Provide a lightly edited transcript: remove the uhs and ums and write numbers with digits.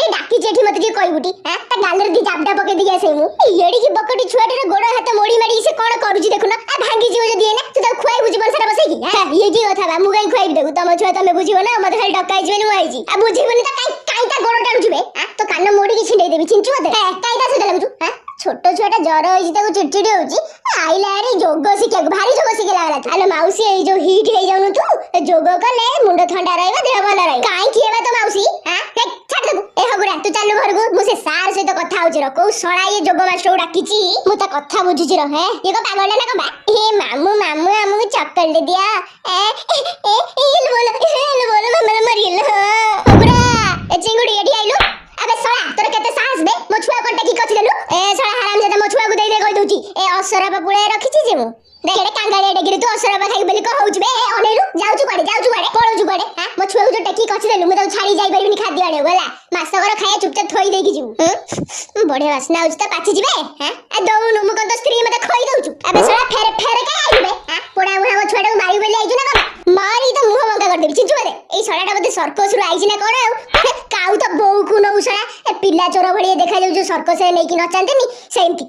କିଏ ଡାକିଛି ଏଠି ମତେ ଟିକେ କହିବୁଟି? ଆଁ, ତା ଗାଲରେ ଦି ଜାବଡା ପକେଇ ଦେଇକି ଆସେ ମୁଁ। ଏଡ଼ିକି ବକଟି ଛୁଆଟିର ଗୋଡ ହାତ ମୋଡି ମାଡିକି ସେ କଣ କରୁଛି ଦେଖୁନ। ଆ, ଭାଙ୍ଗିଯିବ ଯଦି ଏଇନା। ତୁ ତାକୁ ଖୁଆଇବୁ ଜୀବନ ସାରା ବସେଇକି? ଆଁ, ଇଏ କି କଥା ବା? ମୁଁ କାଇଁ ଖୁଆଇବି ତାକୁ? ତମ ଛୁଆ ତମେ ବୁଝିବ ନା, ମତେ ଖାଲି ଡକା ହେଇଛି ବୋଲି ମୁଁ ଆଇଛି। ଆଉ ବୁଝିବୁନି ତ କାଇଁ କାଇଁ ତା ଗୋଡ ଟାଣୁଛୁ ବେ? ଆଁ, ତୋ କାନ ମୋଡିକି ଛିଣ୍ଡେଇ ଦେବି। ଚିହ୍ନିଛୁ ମତେ? କାଇଁ ତା ସହିତ ଲାଗୁଛୁ? ଆଁ, ଛୋଟ ଛୁଆଟା ଜର ହେଇଛି, ତାକୁ ଚିଡଚିଡି ହଉଛି, ଆଇଲା ଆରେ ଯୋଗ ଶିଖିବାକୁ। ଭାରି ଯୋଗ ଶିଖିଲା ବାଲା ତୁ। ଆଲୋ ମାଉସୀ, ଏଇ ଯୋଉ ହିଟ୍ ହେଇଯାଉନୁ ତୁ, ଯୋଗ କଲେ ମୁଣ୍ଡ ଥଣ୍ଡା ରହିବ, ଦେହ ଭଲ ରହିବ। କାଇଁ କିଏ ବା ତୋ ମାଉସୀ? ଆଁ, ହେ, ଛାଡି ଦେବୁ। ଏ ହଗୁରା, ତୁ ଚାଲୁ ଘରକୁ, ମୁଁ ସେ ସାର୍ ସହିତ କଥା ହଉଛି ର। କୋଉ ଶଳା ଇଏ ଯୋଗ ମାଷ୍ଟରକୁ ଡାକିଛି, ମୁଁ ତା କଥା ବୁଝୁଛି ର। ହେ, ଇଏ କଣ ପାଗଳଟା ନା କଣ ବା? ହେ ମାମୁ, ମାମୁ, ଆମକୁ ଚକୋଲେଟ ଦିଅ। ଏ ଏ ଏ, ବୋଲ ବୋଲ, ମାମା ମରିଗଲା। ହଗୁରା, ଏ ଚିଙ୍ଗୁଡି, ଏଠି ଆଇଲୁ। ଆବେ ଶଳା, ତୋର କେତେ ସାହସ ବେ? ମୋ ଛୁଆ କଣ ଟେକି କଚି ଦେଲୁ? ଏ ଶଳା ହାରାମଜାଦା, ମୋ ଛୁଆକୁ ଦେଇ ଦେ କହି ଦଉଛି। ଏ ଅସରପା ପୁଳେ ରଖିଛି ଯେ ମୁଁ। ଦେଖ, ଏଡେ କାଙ୍ଗାଳିଆ ଡେକିରେ ତୁ ଅସରପା ଖାଇବୁ ବୋଲି କଣ ହଉଛି ବେ? ଏ, ଅନେଇଲୁ, ଯାଉଛୁ କୁଆଡେ? ଯାଉଛୁ କୁଆଡେ? ପଳଉଛୁ କୁଆଡେ? ହାଁ, ମୋ ଛୁଆକୁ ଯୋଉ ଟେକି କଚି ଦେଲୁ, ମୁଁ ତାକୁ ଛାଡି ଯାଇପାରିବିନି। ଖାଦ୍ୟ ଆଣିବାକୁ ହେଲା, ମାସକର ଖାଇବା ଚୁପଚାପ ଥୋଇ ଦେଇକି ଯିବୁ। ବଢିଆ ବାସ୍ନା ହଉଛି ତ, ପାଚି ଯିବେ। ହାଁ, ଆ ଦଉନୁ, ମୁଁ କଣ ତୋ ସ୍ତ୍ରୀ? ମତେ ଖୋଇ ଦଉଛୁ? ଆବେ ଶଳା, ଫେରେ ଫେରେ କାଇଁ ଆଇଲୁ ବେ? ହାଁ, ପୋଡା ମୁହାଁ ମୋ ଛୁଆଟାକୁ ମାରିବୁ ବୋଲି ଆଇଛୁ ନା କଣ? ମାରି ତ ମୁହଁ ବଙ୍କା କରିଦେବି। ଚିହ୍ନିଛୁ ମତେ? ଏଇ ଶଳାଟା ବୋଧେ ସର୍କସରୁ ଆଇଛି ନା କଣ? ଆଉ କାଉ ତ ବୋଉକୁ ନଉ ଶଳା, ଏ ପିଲା ଚୋର ଭଳିଆ ଦେଖାଯାଉଛି। ସର୍କସରେ ନେଇକି ନଚାନ୍ତିନି ସେମିତି।